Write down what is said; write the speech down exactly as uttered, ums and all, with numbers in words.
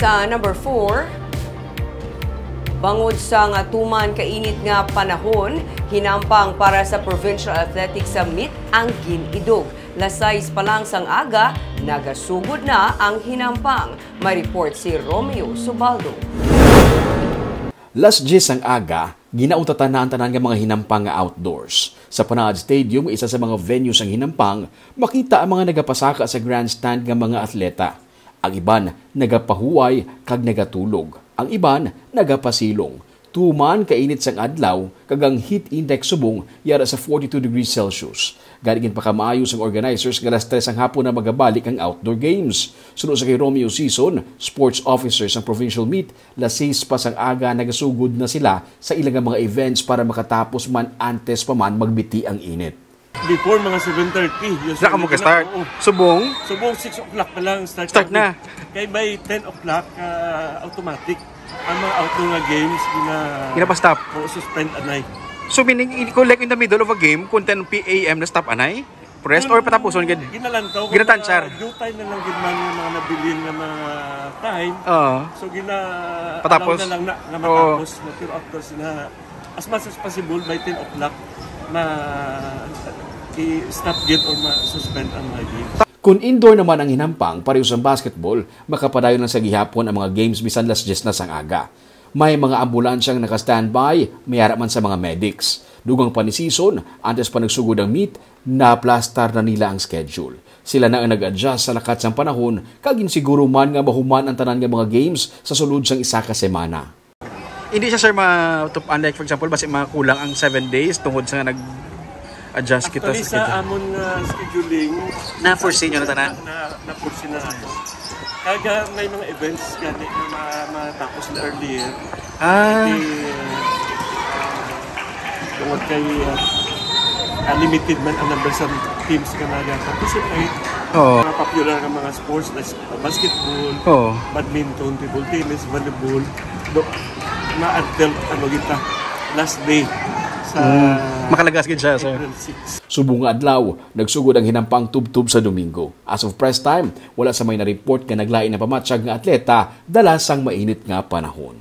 Ah, number four, bangod sa nga tuman kainit nga panahon, hinampang para sa Provincial Athletics Summit ang Gin-idog. Las sais pa lang sang aga, nagasugod na ang hinampang. May report si Romeo Subaldo. Las diyes sang aga, ginautatan na ang tanan nga mga hinampang nga outdoors. Sa Panaad Stadium, isa sa mga venue sang hinampang, makita ang mga nagapasaka sa grandstand nga mga atleta. Ang iban nagapahuway kag nagatulog. Ang iban nagapasilong. Tuman kainit sang adlaw kag ang heat index subong yara sa forty-two degrees Celsius. Gani ginpakamaayo sang organizers nga las tres sang hapon na magabalik ang outdoor games. Suno sa kay Romeo Season, sports officer sang provincial meet, las sais pa sang aga nagasugod na sila sa ila nga mga events para makatapos man antes pa man magbiti ang init. Before mga seven thirty, usually Saka mo ka-start. Oo. Subong, Subong six o'clock na lang start. Start na. Kay by ten o'clock, ah, automatic ang mga outdoor nga games na Ginapa-stop. Oo, suspend anay. So meaning, i- kung like in the middle of a game, kung ten p.m. na stop anay? Rest or patapuson gid? Ginalantaw. Ginatansyar. Due time na lang gid man yung mga nabilin nga mga time. Oo. So gina Patapos. Allow na lang na, na Oo. matapos. Pero after sila, as much as possible by ten o'clock, ma i-stop gid or ma-suspend ang mga games. Kung indoor naman ang hinampang, pareho sa basketball, makapadayon lang sa gihapon ang mga games bisan las diyes na sang aga. May mga ambulansyang naka-standby, may ara man sa mga medics. Dugang pa ni season, antes pa nagsugod ang meet, naplastar na nila ang schedule. Sila na ang nag-adjust sa lakat sang panahon, kag ginsiguro man nga mahuman ang tanan nga mga games sa sulod sang isa ka semana. Hindi siya, sir, matupan. Like, for example, basi makulang ang seven days tungod sa nag-adjust kita Actually, sa sa schedule. Amon nga scheduling, Na-foresee nyo na tanan? Na, na-foresee na nato. Kaga may mga events gani nga ma- matapos na earlier. Ah, Di, ah, tungod kay ah, ah, limited man ang number sa teams nga naga-participate. Oo. Mga popular nga mga sports like basketball, Oo. badminton, table tennis, volleyball. Do, na until ano kita, last day sa Mm. Makalagas gid siya, sir. April six. Subong nga adlaw, nagsugod ang hinampang tubtob sa Domingo. As of press time, wala sa may na-report nga naglain ang pamatyag nga atleta dala sang mainit nga panahon.